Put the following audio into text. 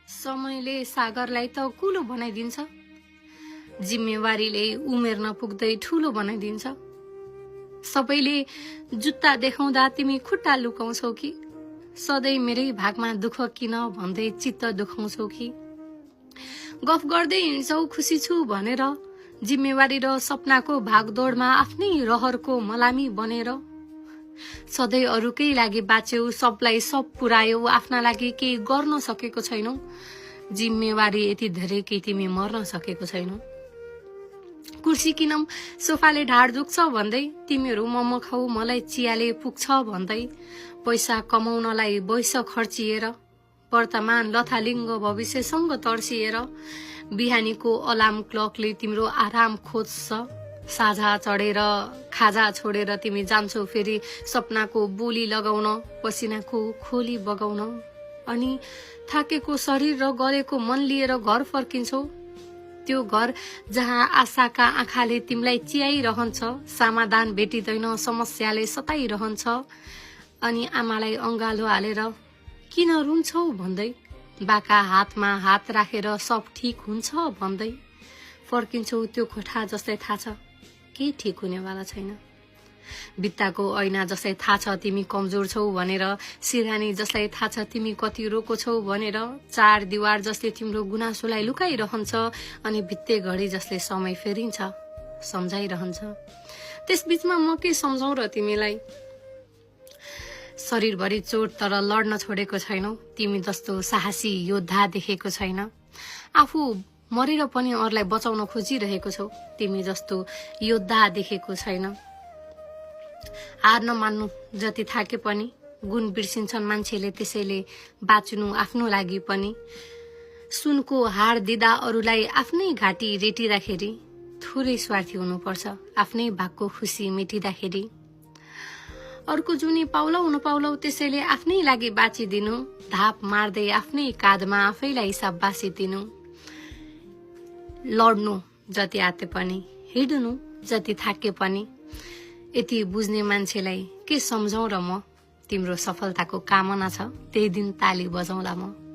समयले सागरलाई त कुलो बनाइदिन्छ, जिम्मेवारीले उमेर नपुग्दै ठूलो बनाइदिन्छ। सबैले जुत्ता देखाउँदा तिमी खुट्टा लुकाउँछौ कि, सधैँ मेरै भागमा दुःख किन भन्दै चित्त दुखाउँछौ कि, गफ गर्दै हिँड्छौ खुसी छु भनेर, जिम्मेवारी र सपनाको भागदौडमा आफ्नै रहरको मलामी बनेर। सधैँ अरूकै लागि बाँच्यौ, सबलाई सब पुर्यायौ, आफ्ना लागि केही गर्न सकेको छैनौ। जिम्मेवारी यति धेरै कि तिमी मर्न सकेको छैनौ। कुर्सी किनौ सोफाले ढाड दुख्छ भन्दै, तिमीहरू मोमो खाऊ मलाई चियाले पुग्छ भन्दै, पैसा कमाउनलाई वैश खर्चिएर, वर्तमान लथालिङ्ग भविष्यसँग तर्सिएर, बिहानीको अलार्म क्लकले तिम्रो आराम खोज्छ। साझा चढेर खाजा छोडेर तिमी जान्छौ फेरि सपनाको बोली लगाउन, पसिनाको खोली बगाउन, अनि थाकेको शरीर र गलेको मन लिएर घर फर्किन्छौ। त्यो घर जहाँ आशाका आँखाले तिमीलाई चियाइरहन्छ, समाधान भेटिँदैन समस्याले सताइरहन्छ, अनि आमालाई अंगालो हालेर किन रुन्छौ भन्दै, बाका हातमा हात राखेर सब ठीक हुन्छ भन्दै फर्किन्छौ त्यो कोठा जस्तै थाहा छ के ठीक हुनेवाला छैन। भित्ताको ऐना जसलाई थाहा छ तिमी कमजोर छौ भनेर, सिरानी जसलाई थाहा छ तिमी कति रोको छौ भनेर, चार दिवार जसले तिम्रो गुनासोलाई लुकाइरहन्छ, अनि भित्ते घडी जसले समय फेरिन्छ सम्झाइरहन्छ। त्यसबीचमा म के सम्झाउ र तिमीलाई? शरीरभरि चोट तर लड्न छोडेको छैनौ, तिमी जस्तो साहसी योद्धा देखेको छैन। आफू मरेर पनि अरूलाई बचाउन खोजिरहेको छौ, तिमी जस्तो योद्धा देखेको छैन। हार नमान्नु जति थाके पनि, गुण बिर्सिन्छन् मान्छेले, त्यसैले बाँच्नु आफ्नो लागि पनि। सुनको हार दिँदा अरूलाई आफ्नै घाँटी रेटिँदाखेरि, थोरै स्वार्थी हुनुपर्छ आफ्नै भागको खुसी मेटिँदाखेरि। अर्को जुनी पाउलौ नपाउलौ त्यसैले आफ्नै लागि बाँचिदिनु, धाप मार्दै आफ्नै काँधमा आफैलाई साबासी दिनु। लड्नु जति आते पनि, हिँड्नु जति थाके पनि, यति बुझ्ने मान्छेलाई के सम्झाउ र म? तिम्रो सफलताको कामना छ, त्यही दिन ताली बजाउँला म।